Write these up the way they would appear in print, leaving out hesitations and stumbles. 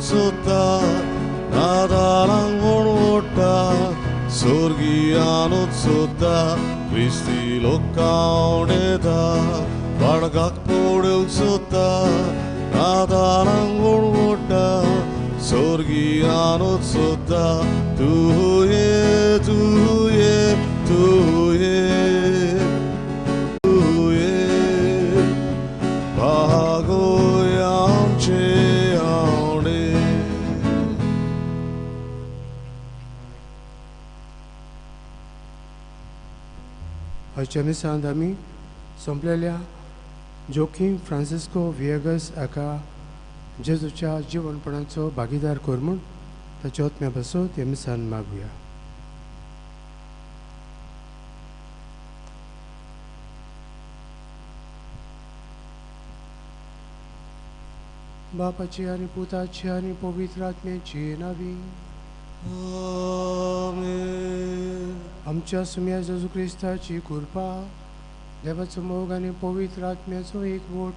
सोदता नादालांक म्हूण ओडटा स्वर्गियानूच सोदता क्रिस्ती लोकां येता बाळगाक पडूंक सोदता नादालांक म्हूण ओडटा स्वर्गियानूच सोदता तूं ये तूं ये तूं ये तूं ये भागोय आमचे आवडे. आयच्या मिसांत आमी सोंपलेल्या जोखीम फ्रांसिस्को विएगस हाका जेजूच्या जिवनपणाचो भागीदार कर म्हूण ताच्या आत्म्या पासत ह्या मिसान मागुया. बापाची आनी पुताची आनी पवित्र आत्म्याची नावी. आमेन. आमच्या सुम्या जेजू क्रिस्ताची कृपा, देवाचो मोग आनी पवित्र आत्म्याचो एकवट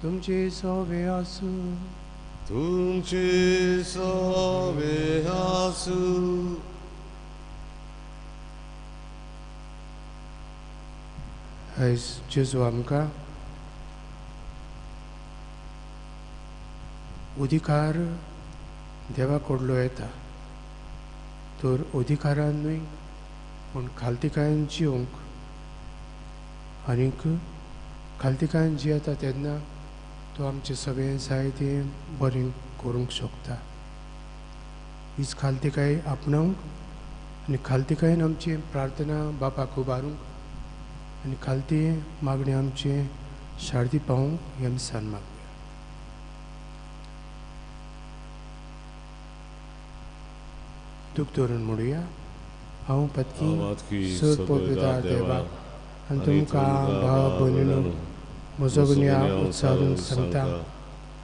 तुमचे सवे आसूं. तुमचे सवे आसूं. आयज जेजू आमकां अधिकार देवा कडलो येता, तर अधिकारान न्हय पूण खालतीकायेन जिवंक आनीक खालतीकायेन जियेता तेन्ना तो आमचें सगळें जायतें बरें करूंक शकता. हीच खालतीकाय आपणावंक आनी खालतीकायेन आमची प्रार्थना बापाक उबारूंक आनी खालती मागणें आमचें शार्दी पावोवंक हें मिसान मागुया. दूख धरून म्हणुया. हांव पत्की सोद देवाक आनी तुमकां भाव भयणीनो म्हजो गुन्यांव उच्चारून सांगता,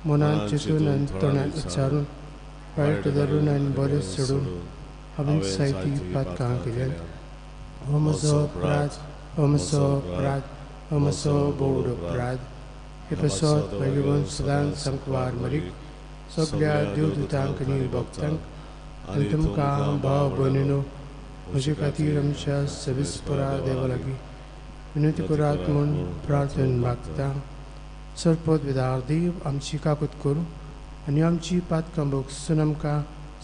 मनान चिंतून आनी तोंडान उच्चारून वायट धरून आनी बरें सोडून हांवें जायतीं पातकां केल्यात. हो म्हजो अपराध, हो म्हजो अपराध, हो म्हजो बोड अपराध. हे पासत भगवंत सदांच संकवार मरीक सगळ्या देवदूतांक आनी भक्तांक आनी तुमकां भाव भयणीनो म्हजे खातीर आमच्या सविस्परा देवा लागीं विनंती करात म्हूण प्रार्थन मागता. सरपद विदार देव आमची काकूत करूं आनी आमची पातकां भोगसून आमकां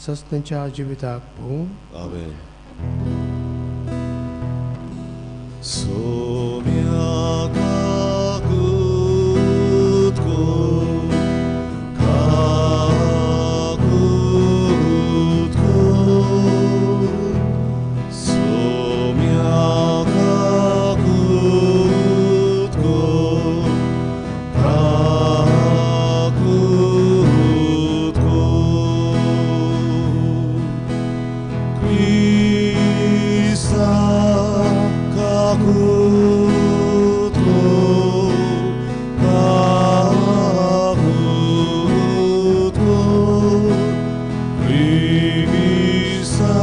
सस्तेच्या जिविताक भोवूं. आमेन. सोम्या काकूत कर, काकूत कर, सोम्या काकूत कर, काकूत कर. क्रिस्ता काकूत कर, काकूत कर, क्रिस्ता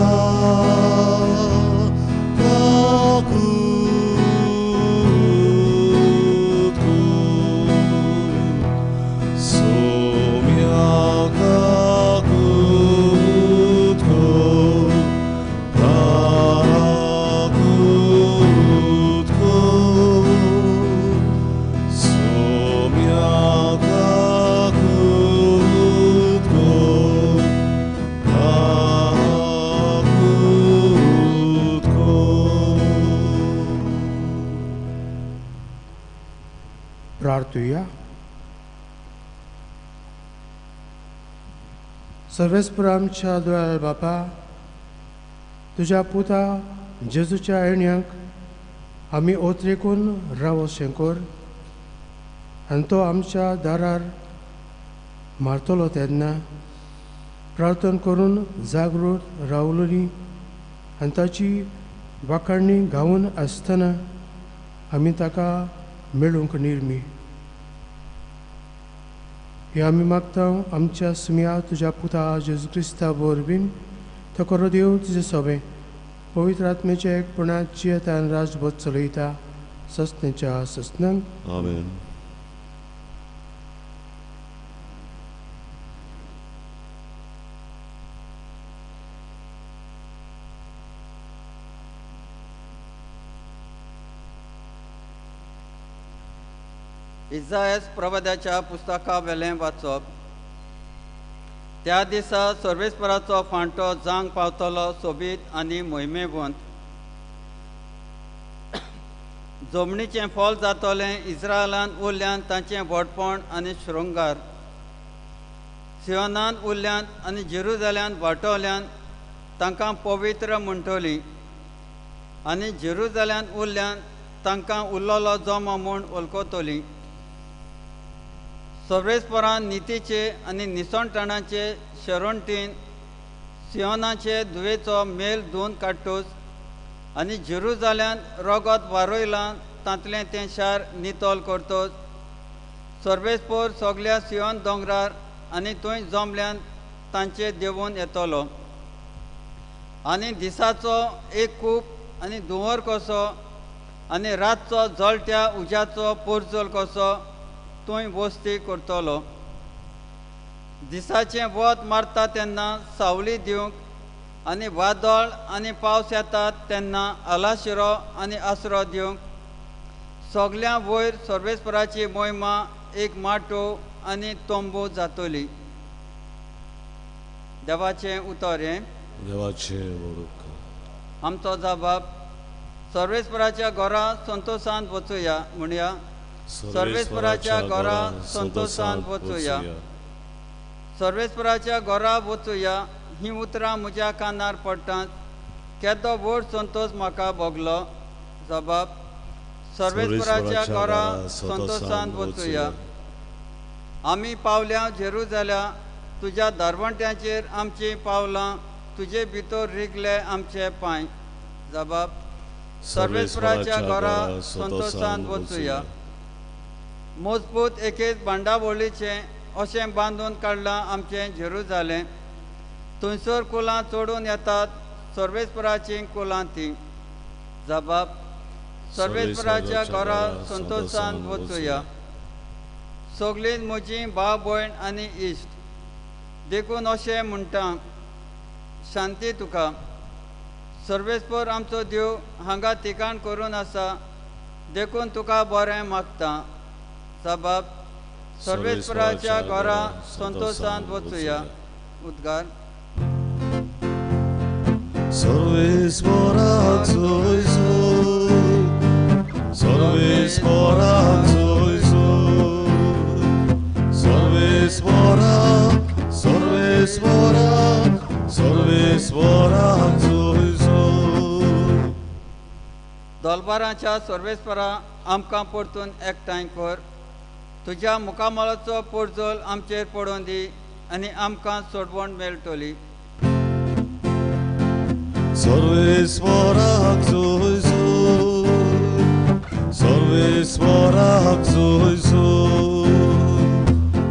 काकूत कर, सोम्या काकूत कर, काकूत कर, सोम्या काकूत कर, काकूत कर. प्रार्थुया. सर्वेस्पर आमच्या दयाळ बापा, तुज्या पुता जेजूच्या येण्याक आमी ओतरेकून रावो कर आनी तो आमच्या दारार मारतलो तेन्ना प्रार्थना करून जागृत रावलोली आनी ताची वाखाणणी गावन आसतना आमी ताका मेळूंक निर्मी. हे आमी मागता आमच्या सुम्या तुज्या पुता जेजू क्रिस्ता वरवीं. तो खरो देव तुजें सोबें पवित्र आत्म्याच्या एकपणांत जियेता आनी राजभोज चलयता सस्नेच्या सस्नांक. आमेन. इजायस प्रवाद्याच्या पुस्तका वेलें वाचप. त्या दिसा सर्वेस्पराचो फांटो जांग पावतलो सोबीत आनी मोहिमेवंत. जमनीचें फल जातलें इस्रायलान उरल्यान तांचें व्हडपण आनी शृंगार. सियोनान उरल्यान आनी जेरुजाल्यान वाटवल्यान तांकां पवित्र म्हणटली आनी जेरुजाल्यान उरल्यान तांकां उरलेलो जमो म्हूण वळखतली. सर्वेस्परान नितीचे आनी निसणटाणाचे शरणटीन सियोनाचे धुवेचो मेल धुवन काडटूच आनी जेरुजाल्यान रगत वारयलां तांतलें तें शार नितळ करतोच. सर्वेस्पर सगल्या सियोन दोंगरार आनी थंय जमल्यान तांचे देंवून येतलो आनी दिसाचो एक कूप आनी धुंवर कसो आनी रातचो जळट्या उज्याचो पोरजोल कसो थंय वस्ती करतलो. दिसाचें वत मारता तेन्ना सावली दिवंक आनी वादळ आनी पावस येतात तेन्ना आलाशिरो आनी आसरो दिवंक सगल्यां वयर सर्वेस्पराची मोहिमा एक माटो आनी तंबू जातली. देवाचें उतर हें. देवाचें वडूक. आमचो जबाब सर्वेस्पराच्या घरा संतोशान वचुया म्हणया. सर्वेस्पराच्या घरा संतोशान वचुया. सर्वेस्पराच्या घरा वचुया ही उतरां म्हज्या कानार पडटात केदो व्हड संतोश म्हाका भोगलो. जबाब सर्वेस्पराच्या घरा संतोशान वचुया. आमी पावल्या जेरुजाल्या तुज्या दारवंट्यांचेर आमचीं पावलां तुजे भितर रिगले आमचे पांय. जबाब सर्वेस्पराच्या घरा संतोशान वचुया. मजबूत एकेच बांदावळीचें अशें बांदून काडलां आमचें जेरुजालें. थंयसर कुलां चडून येतात सर्वेस्पराचीं कुलां तीं. जबाब सर्वेस्पराच्या घरा संतोशान वचुया. सगळीं म्हजीं भाव भयण आनी इश्ट देखून अशें म्हणटा शांती तुका. सर्वेस्पर आमचो देव हांगा ठिकाण करून आसा देखून तुका बरें मागता. जबाब सर्वेस्पराच्या घरा संतोशान वचुया. उद्गार. सर्वेस्पराक सोय सोय, सर्वेस्पराक सोय सोय, सर्वेस्पराक, सर्वेस्पराक, सर्वेस्पराक सोय सोय. दोलबारांच्या सर्वेस्परा आमकां परतून एकठांय कर. तुज्या मुखामळाचो पोरजोल आमचेर पडोवन दी आनी आमकां सोडवण मेळटली. सर्वेस्पराक सोय सोय, सर्वेस्पराक सोय सोय,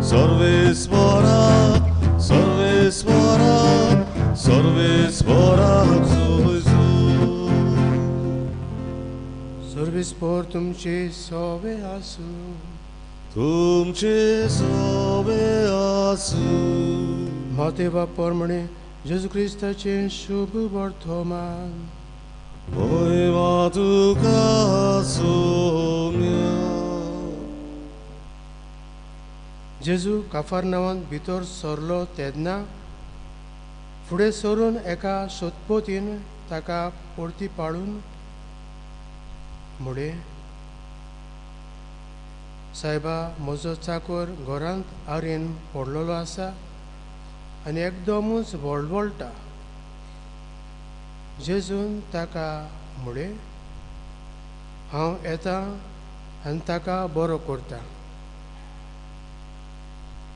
सर्वेस्पराक, सर्वेस्पराक, सर्वेस्पराक सोय सोय. सर्वेस्पर तुमचे सोवे आसूं. तुमचे सोवे आसूं. मातेवा परमणे जेजू क्रिस्ताचें शुभ वर्तमान. मोहिमा तुका सोम्या. जेजू काफारनावांत भितर सरलो तेन्ना फुडें सरून एका सोदपोतीन ताका परती पाळून म्हळें, सायबा म्हजो चाकर घरांत आरेन पडलेलो आसा आनी एकदमूच वळवळटा. जेजून ताका म्हळें, हांव येता आनी ताका बरो करता.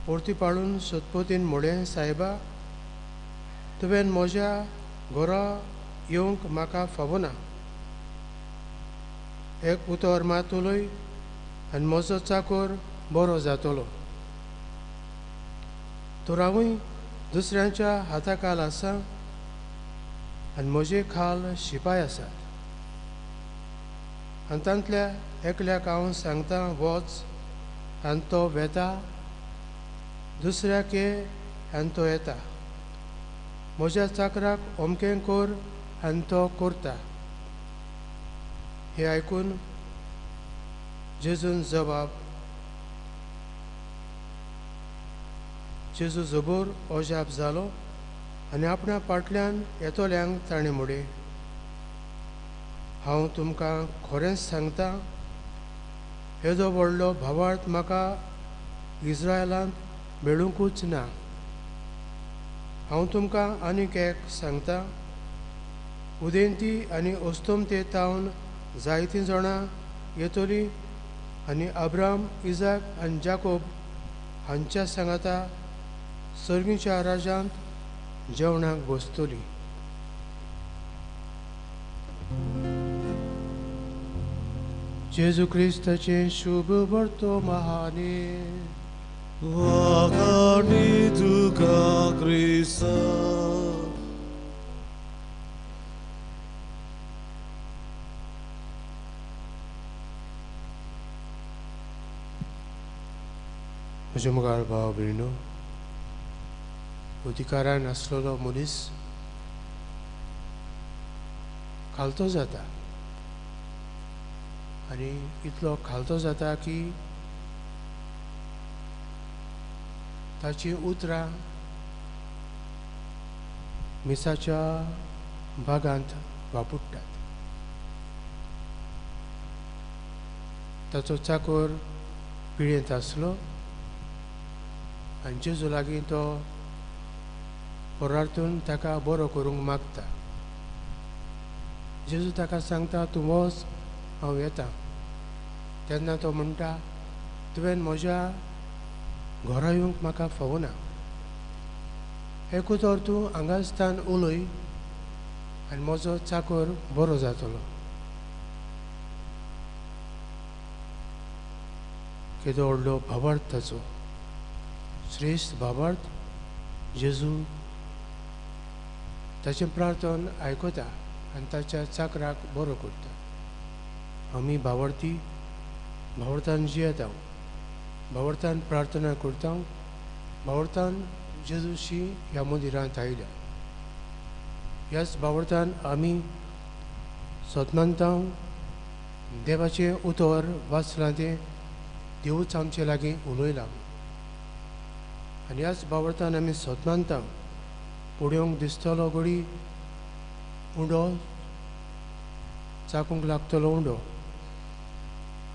परती पाळून सतपतीन म्हळें, सायबा तुवें म्हज्या घरा येवंक म्हाका फावना. एक उतर मात उलय आनी म्हजो चाकर बरो जातलो. तर हांवूय दुसऱ्यांच्या हाता खाल आसा आनी म्हजे खाल शिपाय आसात आनी तांतल्या एकल्याक हांव सांगता वच आनी तो वेता, दुसऱ्याक ये आनी तो येता. म्हज्या चाकराक अमकें कर आनी तो करता. हें आयकून जेजून जबाब जेजू जबोर अजाप जालो आनी आपणा पाटल्यान येतल्यांक ताणें म्हणलें, हांव तुमकां खरेंच सांगता, येदो व्हडलो भावार्थ म्हाका इस्रायलांत मेळुंकूच ना. हांव तुमकां आनीक एक सांगता, उदेंती आनी अस्तमते तावन जायतीं जाणां येतलीं आनी अब्राम, इजाक आनी जाकोब हांच्या सांगाता सर्गीच्या राजांत जेवणाक बसतली. जेजू क्रिस्ताचें शुभ वर्तमाने. वाखाणी तुका क्रिस्ता. म्हज्या मुखार भाव भयणो, अधिकारान आसलेलो मनीस खालतो जाता आनी इतलो खालतो जाता की ताची उतरां मिसाच्या भागांत वापुडटात. ताचो चाकोर पिळयेंत आसलो आनी जेजू लागीं तो परार्थून ताका बरो करूंक मागता. जेजू ताका सांगता, तूं वच, हांव येता. तेन्ना तो म्हणटा, तुवें म्हज्या घरा येवंक म्हाका फावना, एकूच तर तूं हांगासतान उलय आनी म्हजो चाकोर बरो जातलो. केदो व्हडलो भावार्थ ताचो, श्रेश्ठ भावार्थ. जेजू ताचें प्रार्थन आयकता आनी ताच्या चाकराक बरो करता. आमी भावार्थी भावार्थान जियेता, भावार्थान प्रार्थना करता, भावार्थान जेजूशी ह्या मंदिरांत आयल्या. ह्याच भावार्थान आमी सतमानता देवाचें उतर वाचलां तें देवूच आमचे लागीं उलयलां. आनी ह्याच भावार्थान आमी सतमानता पळोवंक दिसतलो घडी उंडो चाकूंक लागतलो उंडो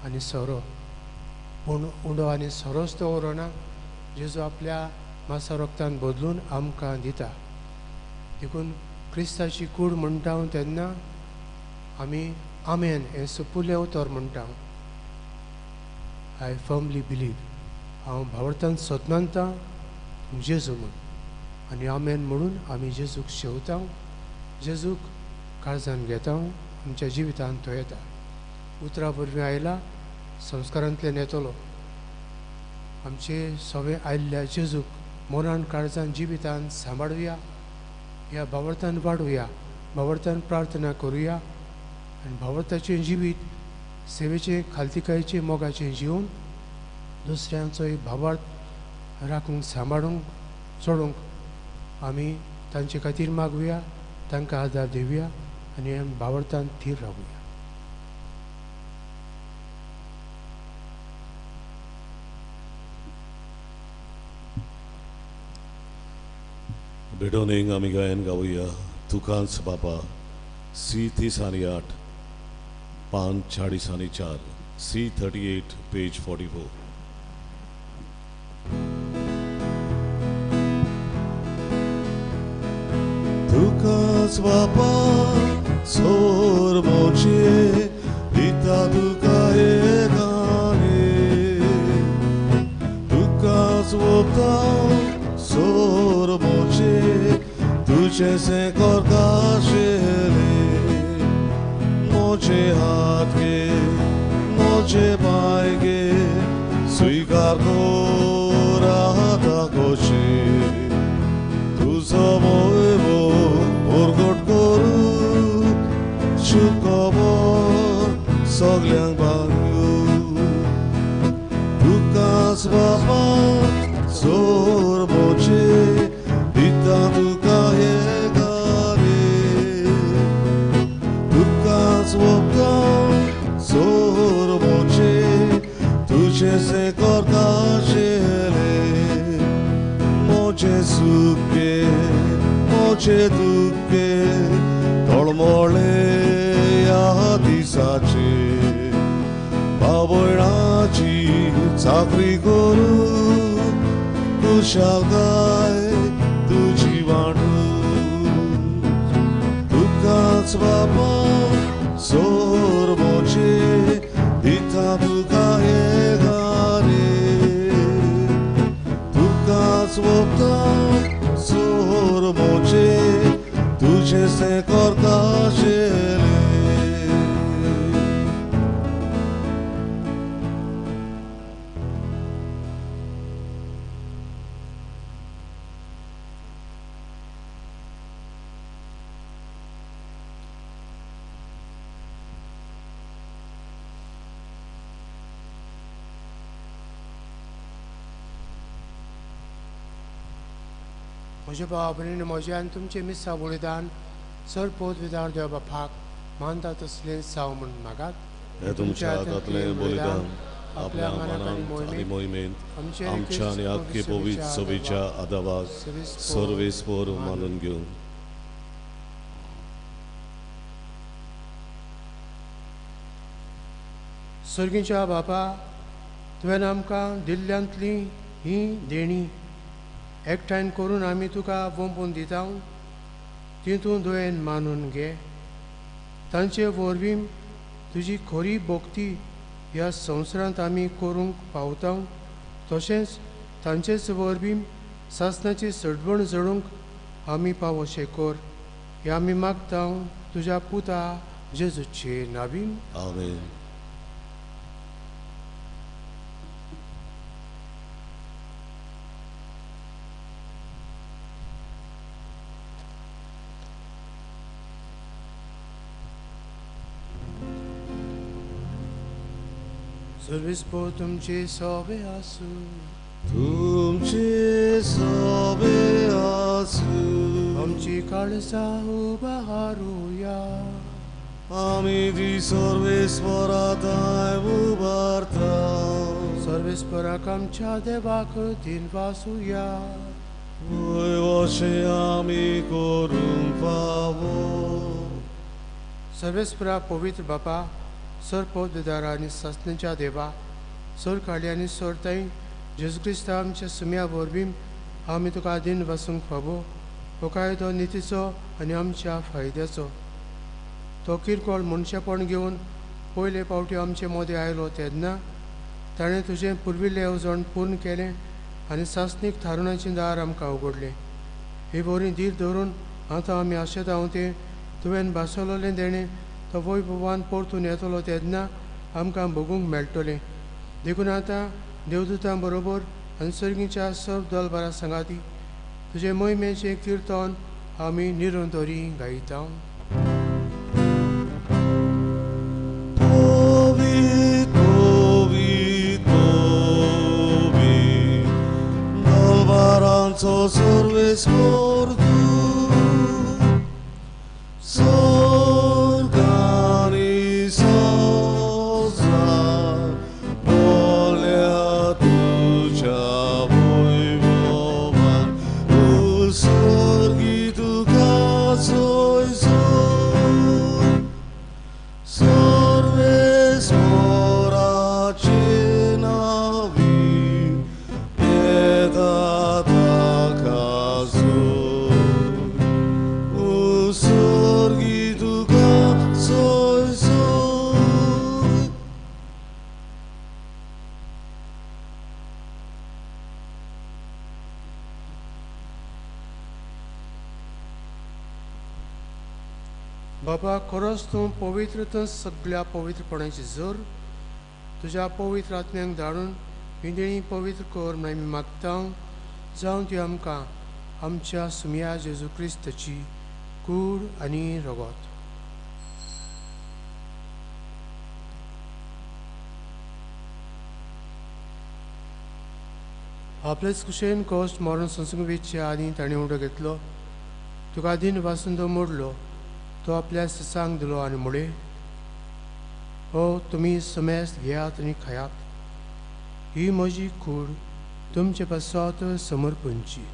आनी सोरो, पूण उंडो आनी सोरोच तो उरना, जेजू आपल्या मासा रोगतान बदलून आमकां दिता. देखून क्रिस्ताची कूड म्हणटा तेन्ना आमी आमेन हें सुपुल्लें उतर म्हणटा. I firmly believe, हांव भावार्थान सतमानता जेजू म्हूण आनी आमेन म्हणून आमी जेजूक शेवता, जेजूक काळजान घेता, आमच्या जिवितांत तो येता. उतरां वरवीं आयला, संस्कारांतल्यान येतलो. आमचे सवे आयिल्ल्या जेजूक मनान काळजान जिवितान सांबाळुया, ह्या भावार्थान वाडुया, भावार्थान प्रार्थना करुया आनी भावार्थाचें जिवीत सेवेचें, खालतिकायेचें, मोगाचें जिवन दुसऱ्यांचोय भावार्थ राखूंक, सांबाळूंक, चडोवंक आमी तांचे खातीर मागुया, तांकां आदार दिवया आनी भावार्थान थीर रावुया. भेटोवणेक आमी गायन गावया तुकांच बापा, सी 30 आनी 8, पान 40 आनी 4, सी 38 पेज 44. तुकाच बापा सोर मोचे दिता तुका हे गाणे, तुकाच वता सोर मोचे तुझे से करकाशेले, मोचे हात के मोचे पाय के स्वीकार कोराता कोशे, तुझो मोय प्रगट करू शुखबर सगल्यांक बांगू, तुकाच बापा जोर मोचे दिता तुका हे गाणे, तुकाच वता जोर मोचे तुझे से करकाशेले, मोचे दुखे तळमळे ह्या दिसाचे बाबणाची चाकरी करू खुशालकाय तुजी वांटू तुकाच बाबा सोर मोचे दिता तुका हे गारे तुकाच वता सोर मोचे तुझे से करता म्हज्या भावा भयणींनो म्हजें आनी तुमचें मिसां बलिदान सर पोत विधान देव बापाक मानता तसलें जावं म्हूण मागात. हे तुमच्या हातांतलें बलिदान आपल्या मनान आनी मोहिमेंत आमच्या आनी आख्खे पवित्र सभेच्या आदावाक सर्वेस्पर मानून घेवं. सर्गीच्या बापा, तुवें आमकां दिल्ल्यांतली ही देणी एकठांय करून आमी तुका वोंपून दिता, ती तूं दयेन मानून घे. तांचे वरवीं तुजी खरी भक्ती ह्या संवसारांत आमी करूंक पावता, तशेंच तांचेच वरवीं सासणाची सडवण जडूंक आमी पावोशें कर. हें आमी मागता तुज्या पुता जेजूचे नावीन. आमेन. सर्वेस्पर तुमचे सोबे आसूं. तुमचे सोबे आसूं. आमची काळजां उबारुया. आमी ती सर्वेस्परा थंय उबारता. सर्वेस्पराक आमच्या देवाक दिनवासुया. वय अशें आमी करूंक फावो. सर्वेस्परा पवित्र बापा, सर पवित्र आनी सासणेच्या देवा, सर काळी आनी सर ताई जेजू क्रिस्ता आमच्या सुम्या वरवीं आमी तुका दिन वसूंक फावो. हो कायदो नितीचो आनी आमच्या फायद्याचो. तो किरकोळ मनशेपण घेवन पयले पावटी आमचे मदें आयलो तेन्ना ताणें तुजें पुर्विल्लें येवजण पूर्ण केलें आनी सासणीक थारुणाचें दार आमकां उगडलें. ही बरी धीर धरून आतां आमी आशेता तें तुवें भासवलें देणें तो वैभवान परतून येतलो तेन्ना आमकां भोगूंक मेळटलें. देखून आतां देवदूतां बरोबर आनी सर्गीच्या सर्व दलबारा सांगाती तुजे मोहिमेचें किर्तन आमी निरंतरी गायता. दलबारांचो सर्वेस्पर तूं बाबा, खरोच तूं पवित्र, तूं सगळ्या पवित्रपणाची जोर तुज्या पवित्र आत्म्यांक धाडून ही देणी पवित्र कर म्हूण आमी मागता. जावन ती आमकां आमच्या सुम्या जेजू क्रिस्ताची कूड आनी रगत. आपलेच कुशेन कश्ट मरण संसंग वेचच्या आनी ताणें उडो घेतलो. तुका दिन वासून तो मोडलो, तो आपल्या ससांक दिलो आनी म्हळें, हो तुमी समेस्त घेयात आनी खायात, ही म्हजी कूड तुमचे पासत समर्पणची.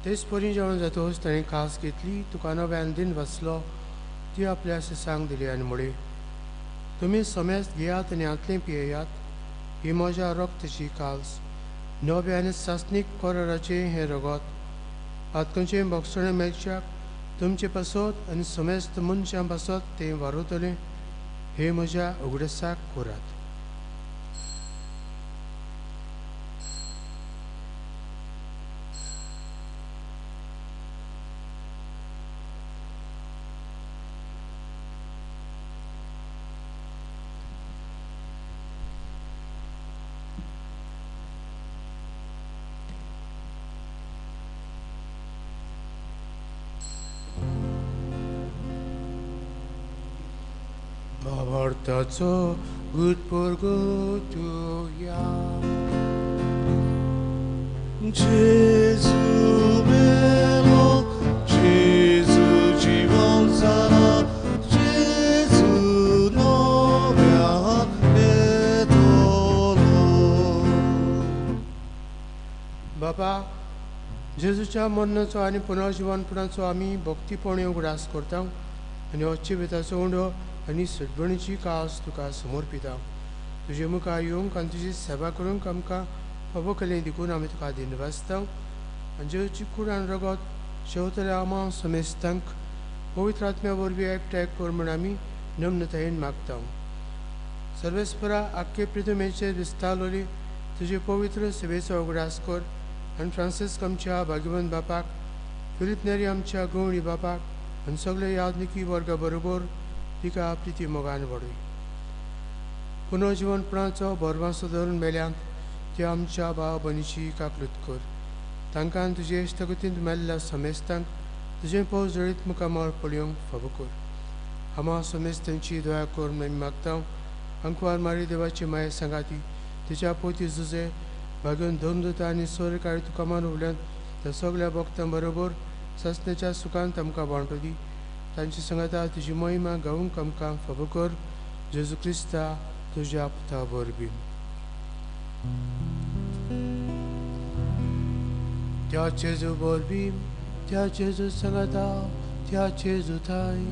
तेच परी जेवण जातकच ताणें कास घेतली, तुका नव्यान दिन वाचलो, ती आपल्या शिसांक दिली आनी म्हळें, तुमी समेस्त घेयात आनी हांतलें पियेयात, ही म्हज्या रक्ताची काल्स, नव्या आनी सासणीक कराराचें हें रगत, आतकचें भोगसणें मेळच्याक तुमचे पासत आनी समेस्त मनशां पासत तें वारवतलें, हे म्हज्या उगडसाक करात. भावार्थाचो गुटपुरगुतुया. Gesù melo, Gesù जीवन जाला, Gesù नव्यान येतलो. बाबा, जेजूच्या मरणाचो आनी पुनर्जिवनपणाचो आमी भक्तीपणे उगडास करता आनी हो जिविताचो उंडो आनी सडबणीची कास तुका समर्पिता. तुजे मुखार येवंक आनी तुजी सेवा करूंक आमकां फावो केलें देखून आमी तुका दिनवासता. आनी जेजूची कूड आनी रगत शेवतल्या आमा समेस्तांक पवित्र आत्म्या वरवीं एकठांय कर म्हूण आमी नम्रतायेन मागता. सर्वेस्परा आख्खे पृथ्वीचेर विस्तारलोली तुजे पवित्र सेवेचो उगडास कर आनी फ्रांसिस्क आमच्या भाग्यवंत बापाक, फिलीप नेरी आमच्या गवळी बापाक आनी सगळे याज्ञिकी वर्गा बरोबर तिका प्रिती मोगान वाडय. पुनर्जिवनपणाचो भरवासो धरून मेल्यांत त्या आमच्या भाव भयणीची काकलूत कर. तांकां तुजे इश्टगतींत मेल्ल्या समेस्तांक तुजें पोस जळीत मुखामळ पळोवंक फावो कर. आमा समेस्तांची दया कर म्हूण आमी मागता. अंकवार मारी देवाची माये सांगाती तिच्या पोती जुजे भाग्योन धर्मदूता आनी सोरकाळी तुका मान उरल्यात त्या सगळ्या भक्तां बरोबर सासण्याच्या सुखांत आमकां वांटो दी. तांची सांगाता तुजी महिमा गावंक आमकां फावो कर. जेजू क्रिस्ता तुज्या पुता वरवीं. त्या जेजू वरवीं, त्या जेजू सांगाता, त्या जेजू थांय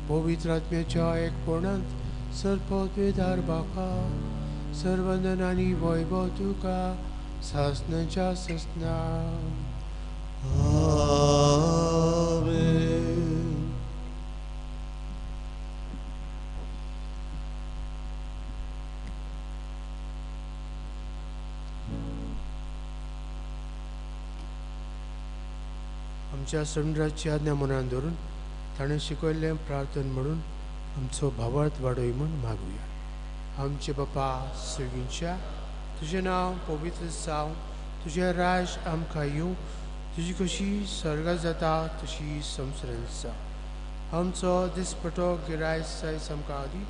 पवित्र आत्म्याच्या एकपणांत सर्वपवित्र बापा, सर्वंदन आनी वैभव तुका सासणाच्या सासणा. आमेन. आमच्या समुद्राची आज्ञा मनान धरून ताणें शिकयल्लें प्रार्थन म्हणून आमचो भावार्थ वाडय म्हूण मागुया. आमचे बापा सगळींच्या, तुजें नांव पवित्र जावं, तुजें राज आमकां येवं, तुजी कशी स्वर्गात जाता तशी संवसारांत जावं. आमचो दिसपटो गिरायस सायस आमकां दी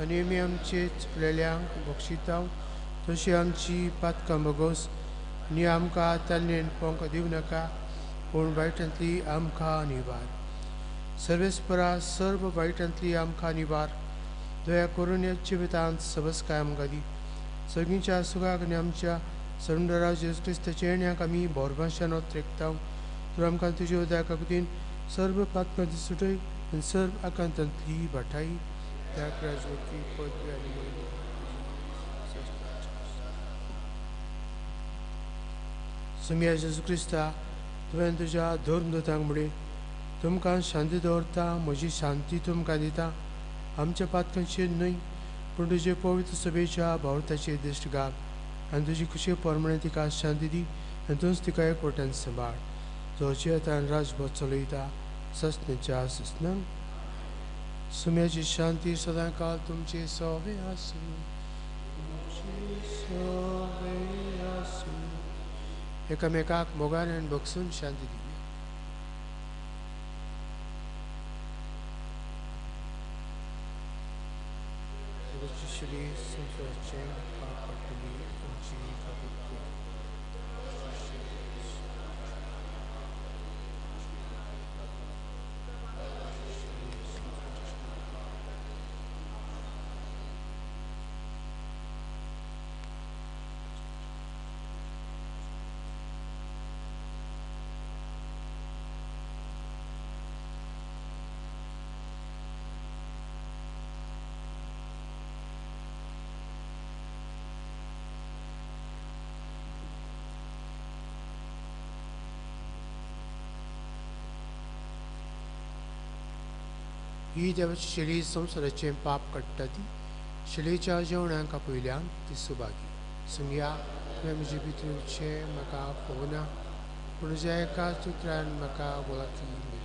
आनी आमी आमचे चुकलेल्यांक बक्षिता तशी आमची पातकां भोगोस आनी आमकां तालनेन पोंक दिवं नाका, पूण वायटांतली आमकां निवार. सर्वेस्परा सर्व वायटांतली आमकां निवार. दया करून ह्या जिवितांत सबसकाय आमकां दी. सगळींच्या सुखाक आनी आमच्या सरुंदरा जेजू क्रिस्ताच्या येण्याक आमी भोरभाशान त्रेकता. तर आमकां तुज्या उदका खातीर सर्व पातकांची सुटय आनी सर्व आकांतांतली वाटाय. त्या राजवटी पदवी आनी महिमा. सुमिया जेजू क्रिस्ता, तुवें तुज्या धर्मदूतांक म्हळें, तुमकां शांती दवरता, म्हजी शांती तुमकां दिता. आमच्या पातकांचेर न्हय पूण तुजे पवित्र सभेच्या भावार्थाचेर दिश्ट घाल आनी तुजी खुशी प्रमाणे तिका शांती दी आनी तूंच तिका एकवटान सांबाळ, जो जियेता आनी राजभर चलयता ससनेच्या ससनांक. सुम्याची शांती सदां काल तुमचे सवे आसूं, तुमचे सवे आसूं. एकामेकाक मोगान आनी भोगसून शांती दिवया. श्री संवसाराचें पाप काडटली आमची काकूत कर. ही देवाची शेळी संवसाराचें पाप काडटा ती शेळीच्या जेवणाक आपयल्यान ती सुभागी. सुंगया तुवें म्हजे भितर येवचें म्हाका पळोवना, पूण ज्या एका चित्रान म्हाका वळखी मेळटी.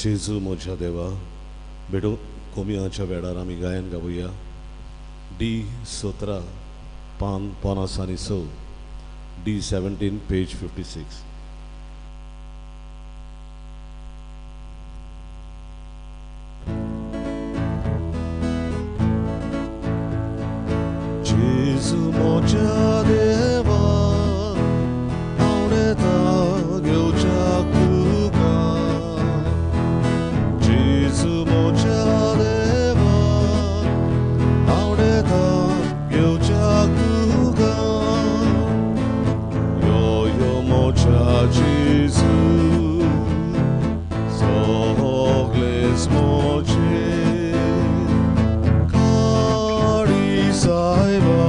जेजू म्हज्या देवा भेटू कोमियाच्या वेळार आमी गायन गावया. डी 17 पान 56, डी 17 पेज 56. जेजू म्हज्या देवा Gesù, sogles moce, cari saiba.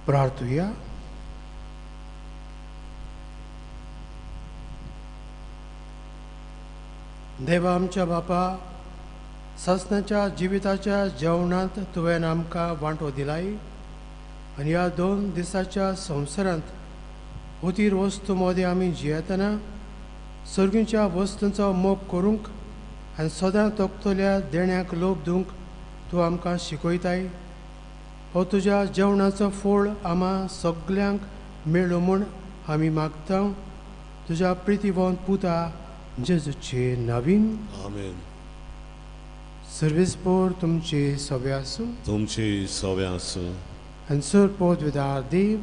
प्रार्थुया. देवा आमच्या बापा, सासणाच्या जिविताच्या जेवणांत तुवें आमकां वांटो दिलाय आनी ह्या 2 दिसाच्या संवसारांत उतीर वस्तू मदें आमी जियेतना सर्गीच्या वस्तूंचो मोग करूंक आनी सदां तोखतल्या देण्याक लोभ दिवंक तूं आमकां शिकयताय. हो तुज्या जेवणाचो फोळ आमा सगल्यांक मेळूं म्हूण आमी मागता तुज्या प्रितीवंत पुता जेजूचे नवीन. आमेन. सर्वीस पोर तुमची सवे आसूं, तुमची सवे आसूं. आनी सर पोदविदार देव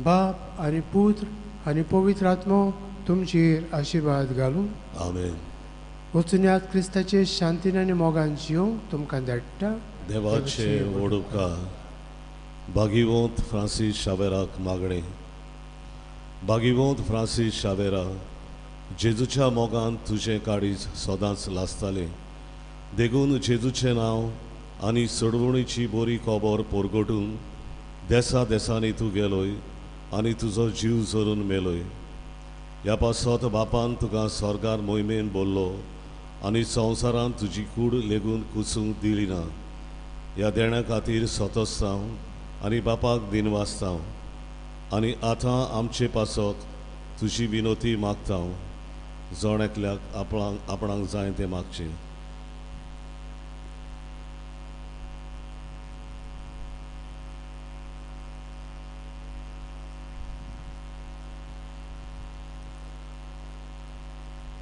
बाप आनी पुत्र आनी पवित्र आत्मो तुमचेर आशिर्वाद घालूं. आमेन. वचुन्यात क्रिस्ताचे शांतीन आनी मोगान जिवंक तुमकां धाडटा. देवाचे वडुपकार भागीवंत फ्रांसीस शावेराक मागणें. भागीवंत फ्रांसीस शावेरा, जेजूच्या मोगान तुजें काळीज सदांच लासतालें, देखून जेजूचें नांव आनी सोडवणीची बरी खबर परगटून देसा देसांनी तूं गेलोय आनी तुजो जीव जरून मेलोय. ह्या पासत बापान तुका स्वर्गार मोहिमेन बोल्लो आनी संवसारांत तुजी कूड लेगून कुसूंक दिली ना. ह्या देण्या खातीर सतोस्तांव आनी बापाक दिनवासतांव आनी आतां आमचे पासत तुजी विनोती मागता. जण एकल्याक आपणाक आपणाक जाय तें मागचें.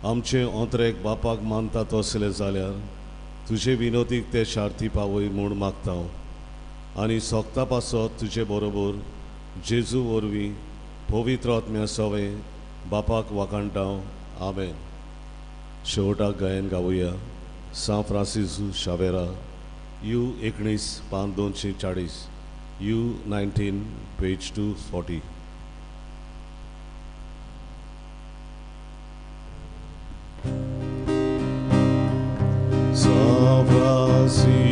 आमचे ओंत्रेक बापाक मानता तसले जाल्यार तुजे विनोदीक ते शार्थी पावय म्हूण मागता आनी सोगता पासत तुजे बरोबर जेजू वरवीं पवित्र आत्म्या सवें बापाक वाखाणटा. आमेन. शेवटाक गायन गावया. सांत फ्रांसीस शावेरा, you 19 पान 240, you 19 page 240. San Francisco